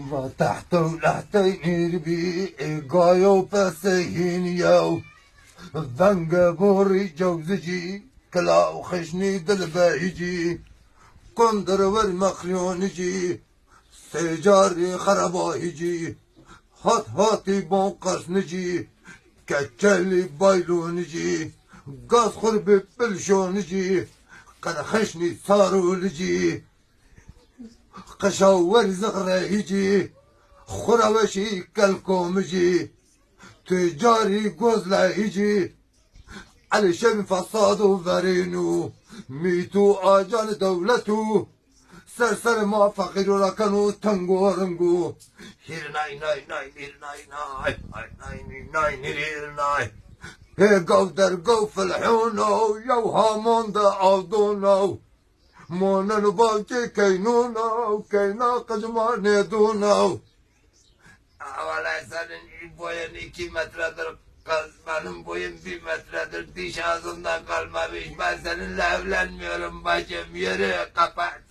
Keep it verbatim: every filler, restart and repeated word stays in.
Va tehtew lehteynîr bî, ê gayo pesehîn yew. Venge borî cewzicî, kilaw xişnî dilbehîcî. Kondir wer mexrîyonicî, sêcarî xerabahîcî. Hat hatî bon qersnicî, keçelî baylonicî. Gaz xur bi pilşonicî, qerxişnî sarolicî. Qeşaw wer zixrehîcî, xuraweşî kelkomicî, tucarî gozlehîcî, elişevî fesado verênû, mîtû acanî dewletû, ser serê ma feqîro ra keno tengo ringo. Hîrnay nay nay hîrnay nay, ay nay nay nay hîrnay. Hê gaw dergaw filhûno, yew hamon de awdono. Moneno bavkê keynûna û keyna qicma nêdûna. Wala senin boyun iki metredir kız, benim boyum bir metredir. Diş ağzımda kalmamış. Ben seninle evlenmiyorum bacım. Yürü, kapat.